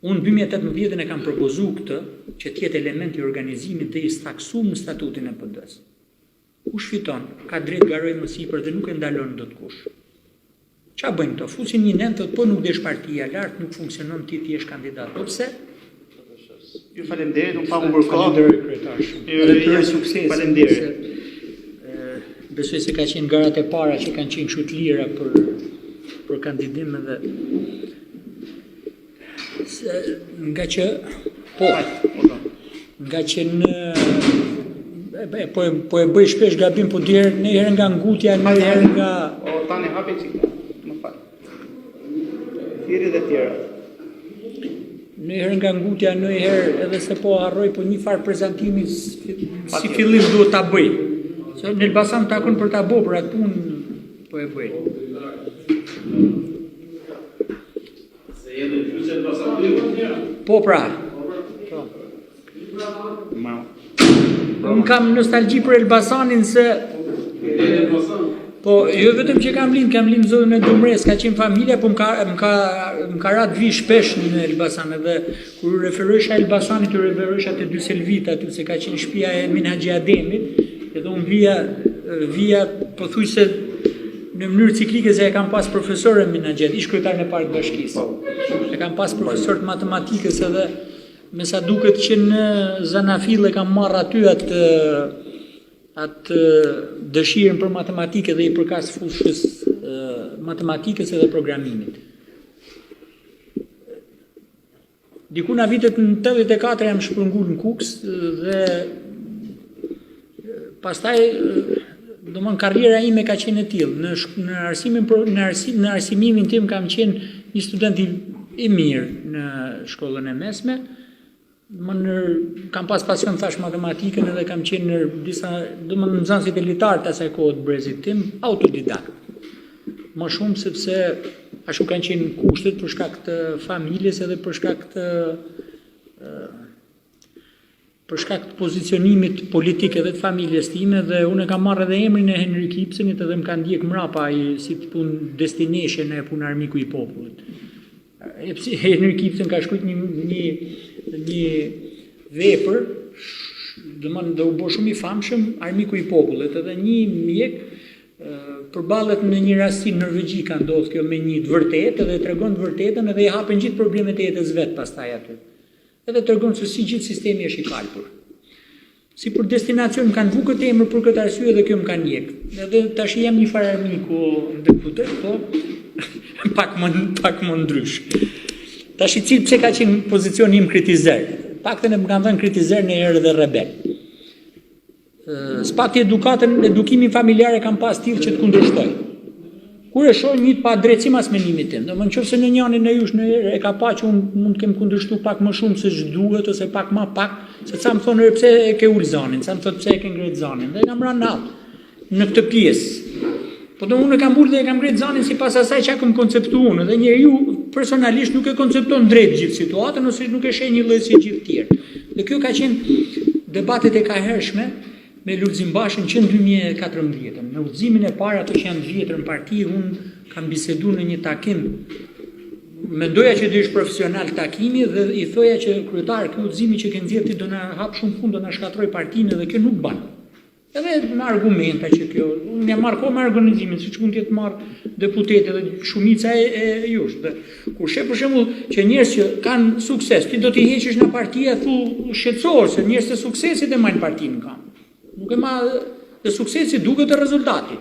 Unë në 2018-ën e kam propozu këtë që të jetë element i organizimit dhe i saktësuar në statutin e PD-së. Kush fiton, ka drejt garojë më sipër dhe nuk e ndalon dot kush. Ça bëjnë këto? Fusin një nen thotë po nuk desh partia lart, nuk funksionon ti të jesh kandidat. Po pse? Ju faleminderit, unë pa humbur kohë. Faleminderit kryetar shumë. Edhe të uroj sukses. Faleminderit. Besoj se ka qenë garat e para që kanë qenë kështu të lira për për kandidim edhe se, nga që po nga që në e, po e, po e bëj shpesh gabim, po di herë një herë nga ngutja, një herë nga O tani hapi çik. Më fal. Thirri dhe tjera. Një herë nga ngutja, një herë edhe se po harroj, po një farë prezantimi si, si fillim duhet ta bëj. Se në Elbasan takon për ta bërë për atë punë po e bëj. Se jeni gjysë Elbasan Po pra. Po. Ma. Unë kam nostalgji për Elbasanin se Po, jo vetëm që kam lind, kam lind në zonën e Dumres, ka qenë familja, po më ka më ka më ka ra të vi shpesh në Elbasan edhe kur u referohesha Elbasanit, u referohesha te dy Selvit aty se ka qenë shtëpia e Emin Haxhi Ademit, edhe unë vija vija pothuajse në mënyrë ciklike se e kam pas profesor Emin Haxhi, ish kryetarin e parë të bashkisë. E kam pas profesor të matematikës edhe me sa duket që në Zanafil e kam marrë aty atë atë dëshirën për matematikë dhe i përkas fushës matematikës edhe programimit. Diku në vitet në 84 jam shpërngul në Kukës dhe pastaj domthon karriera ime ka qenë e tillë. Në në arsimin në arsim në arsimimin tim kam qenë një student i, i mirë në shkollën e mesme. Më në, kam pas pasion thash matematikën edhe kam qenë në disa, domethënë nxënësit elitar të asaj kohe të brezit tim, autodidakt. Më shumë sepse ashtu kanë qenë kushtet për shkak të familjes edhe për shkak të për shkak të pozicionimit politik edhe të familjes time dhe unë e kam marrë edhe emrin e Henrik Ibsenit edhe më ka ndjek mrapa ai si të punë Destination e punë armiku i popullit. E pse Henrik Ibsen ka shkruar një një një vepër, domethënë dhe u bë shumë i famshëm armiku i popullit, edhe një mjek përballet në një rast si në Norvegji ka ndodhur kjo me një të vërtetë edhe tregon të vërtetën edhe i hapen gjithë problemet e jetës vet pastaj aty. Edhe tregon se si gjithë sistemi është i kalpur. Si për destinacion më kanë vu këtë emër për këtë arsye dhe kjo më ka ndjek. Edhe tash jam një farë armiku në deputet, po pak më pak më ndrysh. Tash i cili pse ka qenë pozicioni im kritizer? Paktën e më kanë thënë kritizer në herë dhe rebel. S'pati edukatën, edukimin familjar e kam pas tillë që të kundërshtoj. Kur e shoh një të padrejtë sipas mendimit tim, domethënë nëse në njërin e jush në e ka pa që unë mund të kem kundërshtu pak më shumë se ç'duhet ose pak më pak, se ca më thonë pse e ke ul zanin, ca më thotë pse e ke ngrit zanin, dhe kam rënë në hall në këtë pjesë. Po do unë e kam ul dhe e kam ngrit zanin sipas asaj që kam konceptu unë, dhe njeriu personalisht nuk e koncepton drejt gjithë situatën ose nuk e sheh një lloj si gjithë tjerë. Dhe kjo ka qenë debatet e kahershme me Lulzim Bashën që në 2014. Në udhëzimin e parë ato që janë të vjetër në parti, unë kam bisedu në një takim Mendoja që do ish profesional takimi dhe i thoja që kryetar, ky udhëzimi që ke nxjerrë ti do na hap shumë punë, do na shkatroj partinë dhe kjo nuk ban. Edhe me argumenta që kjo, unë jam marrë kohë me organizimin, siç mund të jetë marrë deputeti dhe shumica e, e jush. Dhe kur sheh për shembull që njerëz që kanë sukses, ti do t'i heqësh nga partia, thu shqetësohesh se njerëz të suksesit e majnë partinë në këmbë. Nuk e ma dhe suksesi duket te rezultati.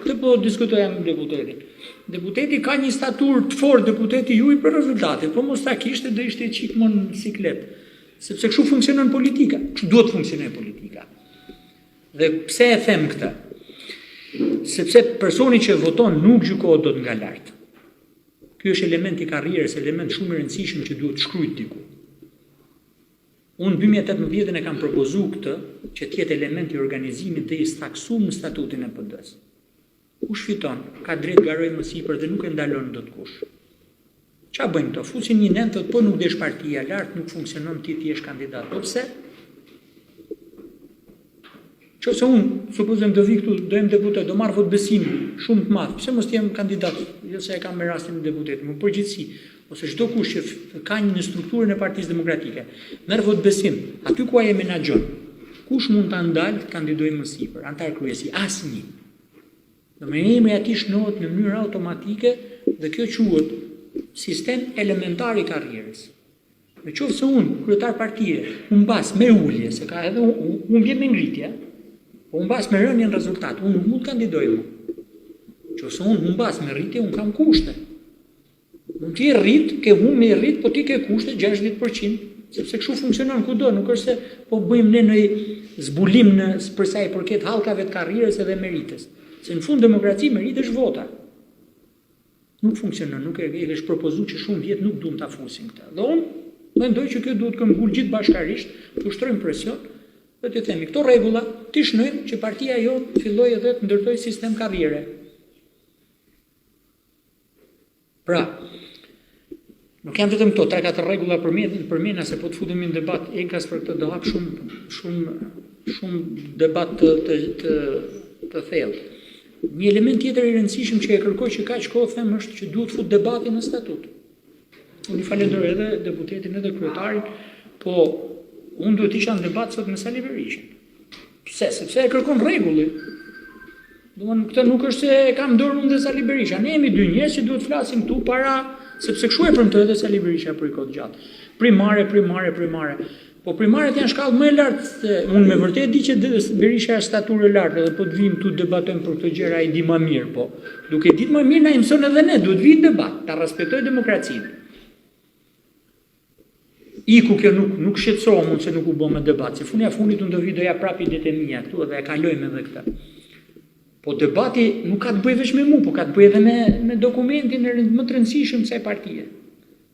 Këtë po diskutoja me deputetin. Deputeti ka një staturë të fortë deputeti juaj për rezultatin, po mos ta kishte do ishte çik më në siklet. Sepse kështu funksionon politika, kështu duhet të funksionojë politika. Dhe pse e them këtë? Sepse personi që voton nuk gjykohet dot nga lart. Ky është element i karrierës, element shumë i rëndësishëm që duhet shkruajt diku. Unë në 2018-ën e kam propozu këtë që të jetë element i organizimit dhe i saktësuar në statutin e PD-së. Kush fiton, ka drejt garojë më sipër dhe nuk e ndalon dot kush. Ça bëjnë këto? Fusin një nen thotë po nuk desh partia lart, nuk funksionon ti të jesh kandidat. Po pse? Qofse unë, supozojmë do vi këtu, do jem deputet, do marr votëbesim shumë të madh, pse mos të jem kandidat, jo se e kam me rastin e deputetit, më përgjithësi. ose çdo kush që ka një në strukturën e Partisë Demokratike, merr votëbesim, aty ku ai e menaxhon, kush mund ta ndalë të kandidojë më sipër, anëtar kryesie? Asnjë. Domethënë emri atij shënohet në mënyrë automatike dhe kjo quhet sistem elementar i karrierës. Në qoftë se unë, kryetar partie, humbas me ulje, se ka edhe humbje me ngritje, po humbas me rënie në rezultat, unë nuk mund të kandidoj më. Në qoftë se unë humbas me rritje, unë kam kushte. Mund ti rrit, ke humb me rrit, po ti ke kushte 60%, sepse kështu funksionon kudo, nuk është se po bëjmë ne në zbulim në për sa i përket hallkave të karrierës edhe meritës. Se në fund demokraci meritë është vota. Nuk funksionon, nuk e, e është propozu që shumë vjet nuk duam ta fusim këtë. Dhe unë mendoj që kjo duhet këmbgul gjithë bashkarisht, të ushtrojmë presion dhe të themi këto rregulla t'i shënojmë që partia jonë të fillojë edhe të ndërtojë sistem karriere. Pra, nuk janë vetëm këto 3-4 rregulla për përmena se po të futemi në debat enkas për këtë do hap shumë shumë shumë debat të të të, të thellë. Një element tjetër i rëndësishëm që e kërkoj që kaq kohë them është që duhet fut debatin në statut. Unë i falenderoj edhe deputetin edhe kryetarin, po unë duhet isha në debat sot me Sali Berishën. Pse? Sepse e kërkon rregulli. Domethënë këtë nuk është se e kam dorë unë dhe Sali Berisha. Ne jemi dy njerëz që duhet flasim këtu para sepse kështu e premtoi edhe Sali Berisha për kohë të gjatë. Primare, primare, primare. Po primaret janë shkallë më e lartë se unë me vërtet di që Berisha është staturë e lartë edhe po të vijmë këtu debatojmë për këto gjëra ai di më mirë, po duke ditë më mirë na i mëson edhe ne, duhet vijë në debat, ta respektoj demokracinë. Iku kjo nuk nuk shqetësohem unë se nuk u bë me debat, se fundja fundit unë do vi do ja prap idetë e mia këtu edhe e kalojmë edhe këtë. Po debati nuk ka të bëjë veç me mua, po ka të bëjë edhe me me dokumentin e më të rëndësishëm të kësaj partie.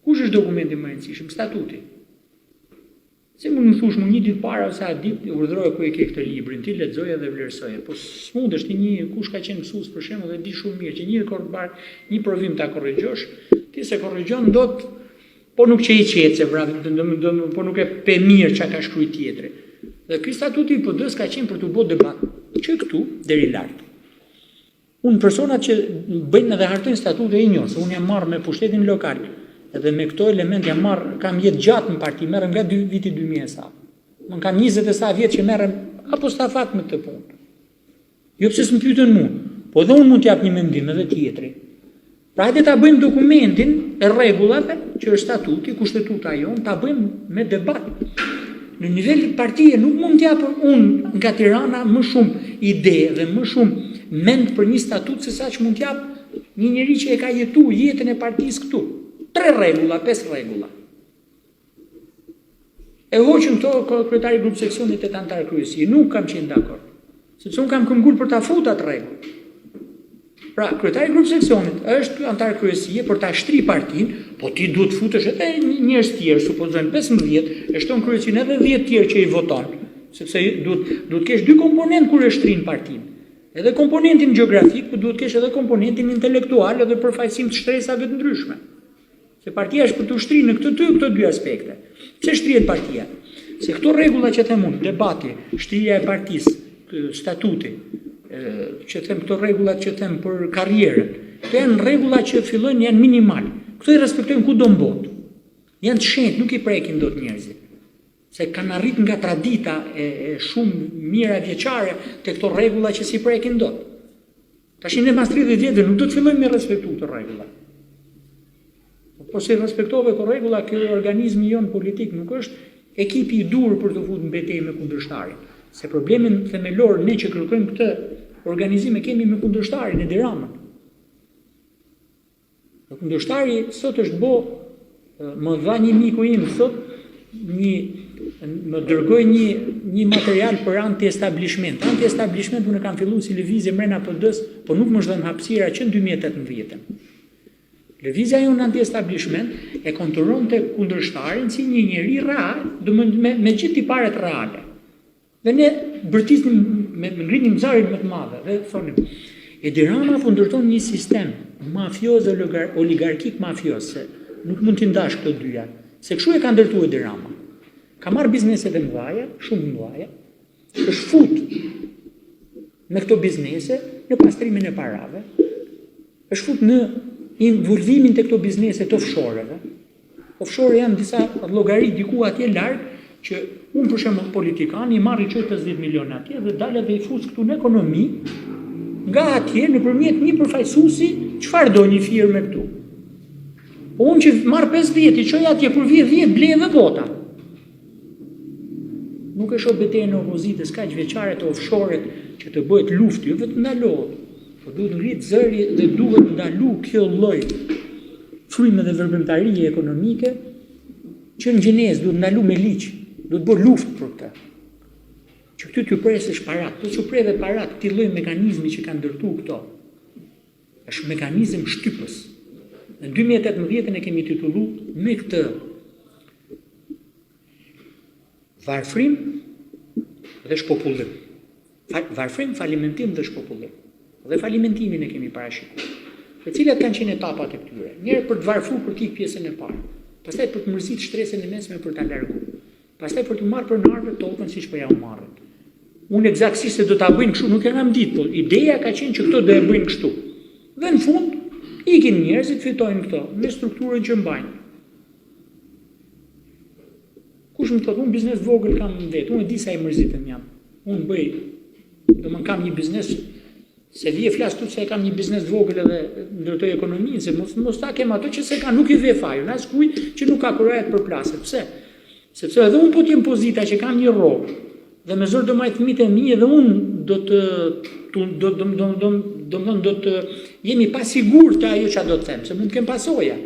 Kush është dokumenti më i rëndësishëm? Statuti. Se mund më thush mu një ditë para ose atë ditë urdhëroje ku e ke këtë librin, ti lexoje dhe vlerësoje. Po s'mundesh ti një kush ka qenë mësues për shembull e di shumë mirë që një korbar, një provim ta korrigjosh, ti se korrigjon dot po nuk qe i qetë se vrap, do, do, po nuk e pe mirë çka ka shkruar tjetri. Dhe ky statuti i PD-s ka qenë për të bërë debat që këtu deri lart. Unë personat që bëjnë edhe hartojnë statute i njoh, se unë jam marrë me pushtetin lokal, edhe me këto element jam marrë, kam jetë gjatë në parti, merrem nga dy, viti 2000 e sa. Më kam 20 e sa vjet që merrem apostafat me këtë punë. Jo pse s'më pyetën mua, po edhe unë mund t'jap një mendim edhe tjetri. Pra hajde ta bëjmë dokumentin e rregullave, që është statuti, kushtetuta jonë, ta bëjmë me debat. Në nivel partie nuk mund t'jap unë nga Tirana më shumë ide dhe më shumë mend për një statut se sa që mund t'jap një njeri që e ka jetu jetën e partisë këtu. Tre rregulla, pesë rregulla. E hoqën këto kryetari i grup seksionit e të anëtar kryesie. Nuk kam qenë dakord. Sepse unë kam këmbgul për ta fut atë rregull. Pra, kryetari i grup seksionit është anëtar kryesie për ta shtri partinë, po ti duhet të futesh edhe njerëz tjerë, supozojmë 15, e shton kryesinë edhe 10 tjerë që i voton, sepse duhet duhet kesh dy komponentë kur e shtrin partinë. Edhe komponentin gjeografik, po duhet kesh edhe komponentin intelektual edhe përfaqësim të shtresave të ndryshme. Se partia është për të shtrirë në këtë dy këto dy aspekte. Pse shtrihet partia? Se këto rregulla që them unë, debati, shtrirja e partisë, statuti, që them këto rregulla që them për karrierën, këto janë rregulla që fillojnë janë minimal. Këto i respektojnë kudo në botë. Janë të shenjtë, nuk i prekin dot njerëzit. Se kanë arrit nga tradita e, e shumë mira vjeçare te këto rregulla që s'i prekin dot. Tash ne mas 30 vjetëve nuk do të fillojmë me respektu këto rregulla. Po si respektove këto rregulla, ky organizmi jon politik nuk është ekipi i duhur për të futur në betejë me kundërshtarin. Se problemin themelor ne që kërkojmë këtë organizim e kemi me kundërshtarin Edi Ramën. Dhe kundërshtari sot është bo, më dha një miku im sot, një, më dërgoi një, një material për anti-establishment. Anti-establishment unë e kam fillu si lëvizje mrena PD-s, po nuk më është dhënë hapësira që në 2018. Lëvizja jonë anti-establishment e konturonte kundërshtarin si një njeri real, do me, me, me gjithë tiparet reale. Dhe ne bërtisnim me, me ngrinim zarin më të madhe dhe thonim Edi Rama po ndërton një sistem mafioz oligarkik mafioz, se nuk mund t'i ndash këto dyja. Se kështu e ka ndërtuar Edi Rama. Ka marrë bizneset e mëdha, shumë të mëdha, është fut me këto biznese në pastrimin e parave, është fut në Involvimin te këto biznese të offshore-ve. Offshore janë disa llogari diku atje larg që unë për shembull politikan i marr i çoj 50 milionë atje dhe dal edhe i fus këtu në ekonomi nga atje nëpërmjet një përfaqësuesi çfarë do një firme këtu. Po unë që marr 50 i çoj atje kur vij 10 blej edhe vota. Nuk e shoh betejën e opozitës kaq vjeçare të offshore-t që të bëhet luftë, jo vetëm ndalohet, po duhet ngrit zëri dhe duhet ndalu kjo lloj fryme dhe veprimtarie ekonomike që në gjenezë duhet ndalu me ligj, duhet bërë luftë për këtë. Që këty t'ju presësh parat, po t'ju preve parat këtij lloj mekanizmi që kanë ndërtu këto. Është mekanizëm shtypës. Në 2018 e kemi titullu me këtë varfrim dhe shpopullim. Varfrim, falimentim dhe shpopullim. Dhe falimentimin e kemi parashikuar. Dhe cilat kanë qenë etapat e këtyre? Njëherë për të varfru për të pjesën e parë, pastaj për të mërzit shtresën e mesme për ta largu. Pastaj për të marrë pronarëve tokën siç po ja u marrin. Unë eksaktësisht se do ta bëjnë kështu nuk e kam ditë, po ideja ka qenë që këto do e bëjnë kështu. Dhe në fund ikin njerëzit, fitojnë këto me strukturën që mbajnë. Kush më thotë, unë biznes vogël kam vetë, unë e di sa i mërzitëm jam. Unë bëj, do më kam një biznes, se vije flas këtu se e kam një biznes vogël edhe ndërtoj ekonominë, se mos mos ta kem ato që se ka, nuk i ve fajin askujt që nuk ka kurajë të përplaset. Pse? Sepse edhe unë po të jem pozita që kam një rrogë dhe me zor do maj fëmijët e mi edhe unë do të do do do do do do do do të jemi pasigurt të ajo çfarë do të them, se mund të kem pasoja.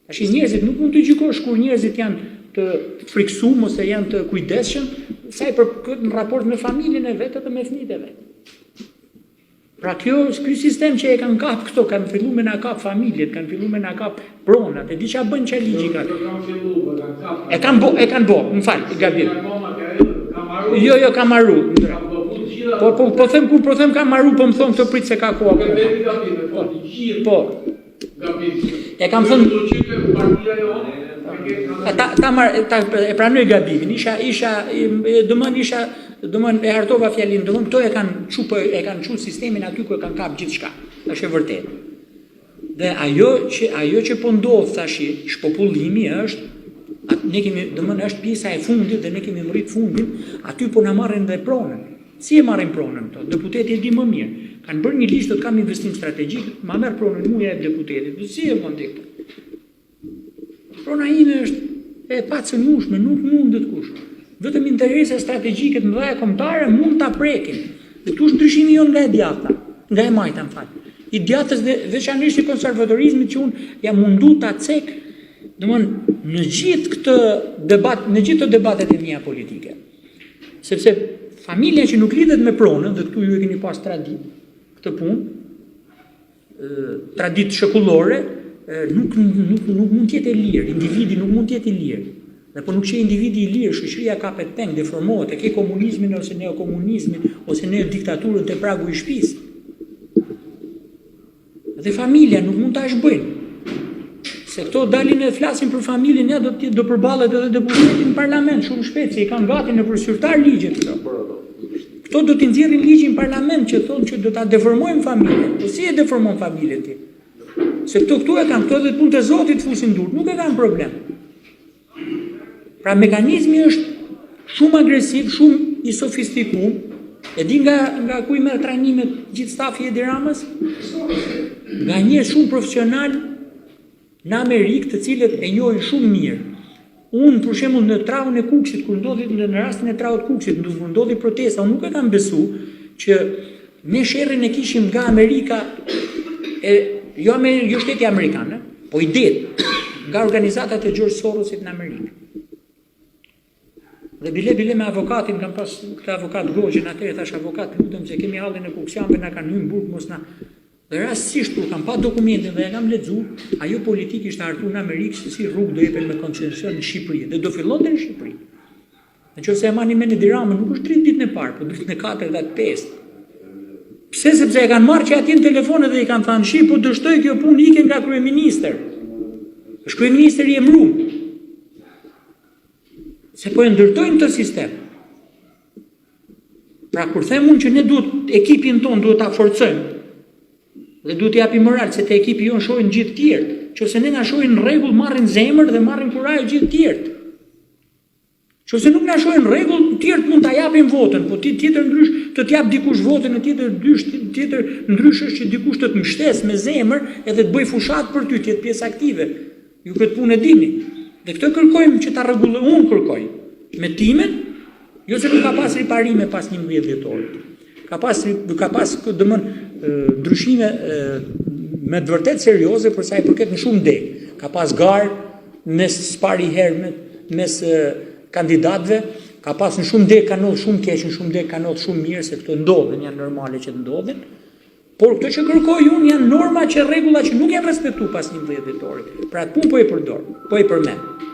Tash njerëzit nuk mund të gjykosh kur njerëzit janë të frikësuar ose janë të kujdesshëm, sa i përket në raport me familjen e vet edhe me fëmijët e vet. Pra kjo, ky sistem që e kanë kap këto, kanë fillu me na kap familjet, kanë fillu me na kap pronat, e di ç'a bën ç'a ligji ka. Jo kanë fillu, po kanë kap. E kanë bo, e kanë bo, më fal, gabim. Ka maru. Jo, jo, ka maru. Ka blloku të gjitha. Po, po, po them kur po them ka maru, po më thon këto prit se ka kohë Nuk e akoma. bëni gabim, po të gjithë Po, gabim. e kam thënë Do që ke partia jonë, e ke kanë Ta, ta, mar, ta e pranoj gabimin. Isha isha domthon isha domthon e hartova fjalin, domthon këto e kanë çu po e kanë çu sistemin aty ku e kanë kap gjithçka. Është e vërtetë. Dhe ajo që ajo që po ndodh tash, shpopullimi është at, ne kemi domthon është pjesa e fundit dhe ne kemi mrrit fundin, aty po na marrin dhe pronën. Si e marrin pronën këto? Deputeti e di më mirë. Kanë bërë një ligj do të kam investim strategjik, ma merr pronën mua e deputetit. Po si e bën ti këtë? Prona ime është e pacënueshme, nuk mundet kush. Vetëm interesa strategjike të mëdha kombëtare mund ta prekin. Dhe këtu është ndryshimi jon nga e djathta, nga e majta, më fal. I djathtës dhe veçanërisht i konservatorizmit që unë jam mundu ta cek, domthon në gjithë këtë debat, në gjithë të debatet e mia politike. Sepse familja që nuk lidhet me pronën, dhe këtu ju e keni pas traditë këtë punë, traditë shekullore, nuk nuk nuk mund të jetë e lirë, individi nuk mund të jetë i lirë. Dhe po nuk qe individi i lirë, shoqëria kapet peng, deformohet, e ke komunizmin ose neokomunizmin ose neodiktaturën te pragu i shtëpisë. Dhe familja nuk mund ta zhbëjnë. Se këto dalin e flasin për familjen, ja do të do përballet edhe deputeti në parlament shumë shpejt, se i kanë gati në për syrtar ligjet këto. Këto do t'i nxjerrin ligjin në parlament që thonë që do ta deformojmë familjen. Po si e deformon familjen ti? Se këto këtu e kanë, këto edhe punë të Zotit fusin durt, nuk e kanë problem. Pra mekanizmi është shumë agresiv, shumë i sofistikuar. E di nga nga ku i merr trajnimet gjithë stafi i Edi Ramës? Nga njerëz shumë profesional në Amerikë, të cilët e njohin shumë mirë. Unë për shembull në traun e Kuksit kur ndodhi në rastin e traut Kuksit, kur ndodhi protesta, unë nuk e kam besu që ne sherrin e kishim nga Amerika e jo Amerika, jo shteti amerikan, po idetë nga organizatat e George Sorosit në Amerikë. Dhe bile bile me avokatin, kam pas këtë avokat Goxhën atëherë thash avokat, lutem se kemi hallin e kuksianëve na kanë hyrë në burg, mos na. Dhe rastësisht kur kam pa dokumentin dhe e kam lexu, ajo politikë ishte hartuar në Amerikë se si rrugë do jepen me koncesion në Shqipëri dhe do fillonte në Shqipëri. Në qoftë se e mani mend Edi Ramën, nuk është 30 ditën e parë, po ditën e katërt dhe të pestë. Pse? Sepse e kanë marrë që atje në telefon edhe i kanë thënë, "Shi, po dështoi kjo punë, ike nga kryeministër." Është kryeministër i emëruar. Se po e ndërtojnë këtë sistem. Pra kur them unë që ne duhet ekipin ton duhet ta forcojmë. Dhe duhet të japim moral se te ekipi jonë shohin gjithë të tjerët. Qofse ne na shohin në rregull, marrin zemër dhe marrin kurajë gjithë të tjerët. Qofse nuk na shohin në rregull, të tjerët mund ta japin votën, po ti tjetër ndrysh të të jap dikush votën e tjetër dysh tjetër ndrysh është që dikush të të mbështes me zemër edhe të bëj fushatë për ty, të jetë pjesë aktive. Ju këtë punë e dini. Dhe këtë kërkojmë që ta rregulloj, unë kërkoj me timen, jo se nuk ka pas riparime pas 11 dhjetorit. Ka pas ka pas domthon ndryshime me të vërtetë serioze për sa i përket në shumë degë. Ka pas garë mes pari herë me, mes kandidatëve, ka pas në shumë degë ka ndodhur shumë keq, në shumë degë ka ndodhur shumë mirë se këto ndodhin, janë normale që të ndodhin. Por këto që kërkoj unë janë norma që rregulla që nuk janë respektuar pas 11 dhjetorit. Pra atë punë po e përdor, po e përmend.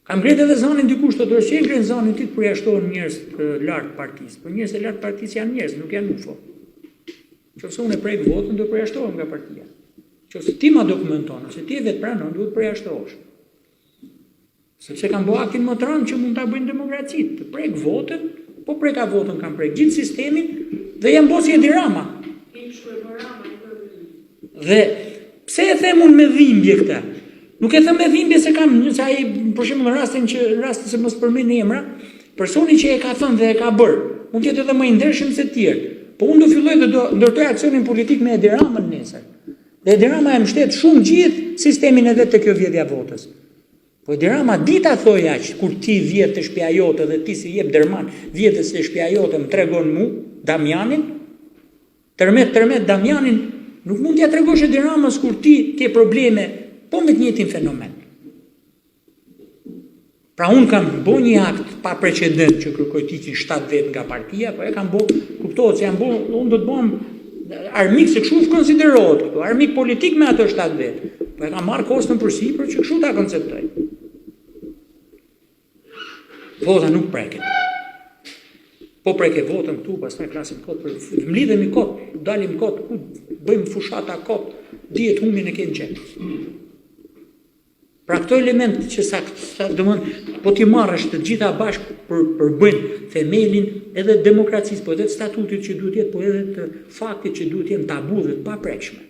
Kam ngrit edhe zanin dikush të dorë, si e ngren zanin ti të përjashtohen njerëz të lartë partisë. Po njerëz të lartë partisë janë njerëz, nuk janë UFO. Qofse unë e prek votën, do përjashtohem nga partia. Qofse ti ma dokumenton, ose ti e vetë pranon, duhet përjashtohesh. Sepse kam bo aktin më të rëndë që mund ta bëjnë demokracitë, të prek votën, po preka votën kam prek gjithë sistemin dhe jam bo si Edi Rama. Dhe pse e them unë me dhimbje këtë? Nuk e them me dhimbje se kam, nëse ai për shembull në rastin që në rastin se mos përmend emra, personi që e ka thënë dhe e ka bërë, mund të jetë edhe më i ndershëm se të tjerë. Po unë do filloj dhe do ndërtoj aksionin politik me Edi Ramën nesër. Dhe Edi Rama e mbështet shumë gjithë sistemin e vet te kjo vjedhja votës. Po Edi Rama di ta thoj aq kur ti vjedh te shtëpia jote dhe ti si jep derman vjedhës te shtëpia jote më tregon mu Damianin Tërmet tërmet Damianin nuk mund t'ia tregosh Edi Ramës kur ti ke probleme po me të njëjtin fenomen. Pra unë kam bo një akt pa precedent që kërkoj të ikin 7 vetë nga partia, po e kam bo, kuptohet se jam bo, unë do të bëhem armik se kështu konsiderohet këtu, armik politik me ato 7 vetë. Po e kam marrë kostën përsipër që kështu ta konceptoj. Vota nuk preket. Po preke votën këtu, pastaj flasim kot për mblidhemi kot, dalim kot, ku bëjmë fushata kot, dihet humbjen e ke në xhep. Pra këto element që sa, sa domthon, po t'i marrësh të gjitha bashkë për përbëjnë themelin edhe të demokracisë, po edhe të statutit që duhet të jetë, po edhe të faktit që duhet të jenë tabu dhe të paprekshme.